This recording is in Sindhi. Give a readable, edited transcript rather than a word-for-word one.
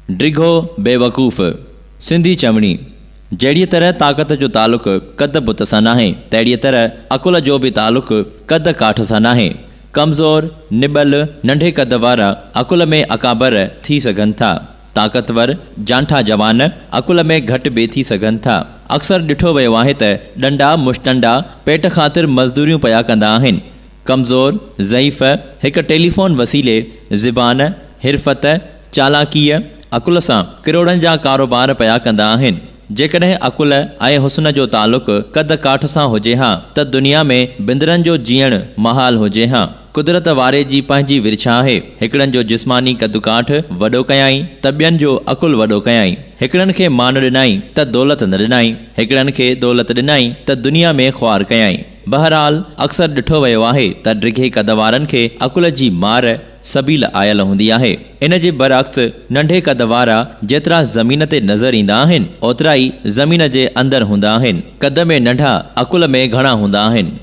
ڊگهو بيوقوف، سنڌي چوڻي، جهڙيء طرح طاقت جو تعلق قد بت سان ناهي، تهڙيء طرح عقل جو به تعلق قد ڪاٺ سان ناهي. ڪمزور، نٻل، ننڍي قد وارا عقل ۾ اڪابر ٿي سگهن ٿا. طاقتور، جانٺا جوان عقل ۾ گهٽ به ٿي سگهن ٿا. اڪثر ڏٺو ويو آهي ته ڏنڊا مشٽنڊا پيٽ خاطر مزدوريون پيا ڪندا آهن. ڪمزور، ضعيف، هڪ ٽيليفون وسيلي زبان، حرفت، چالاڪيء، عقل سان ڪروڙن جا ڪاروبار پيا ڪندا آهن. جيڪڏهن عقل ۽ حسن جو تعلق قد ڪاٺ سان هجي ها ته دنيا ۾ بندرن جو جيئڻ محال هجي ها. قدرت واري جي پنهنجي ورڇ آهي. هڪڙن جو جسماني قد ڪاٺ وڏو ڪيائين ته ٻين جو عقل وڏو ڪيائين. هڪڙن کي مان ڏنائين ته دولت نه ڏنائين. هڪڙن کي دولت ڏنائين ته دنيا ۾ خوار ڪيائين. بهرحال اڪثر ڏٺو ويو آهي ته ڊگهي قد وارن کي عقل جي مار سبيل آيل هوندي آهي. ان جي برعڪس ننڍي قد وارا جيترا زمين تي نظر ايندا آهن، اوترا ئي زمين جي اندر هوندا آهن. قد ۾ ننڍا عقل ۾ گهڻا هوندا آهن.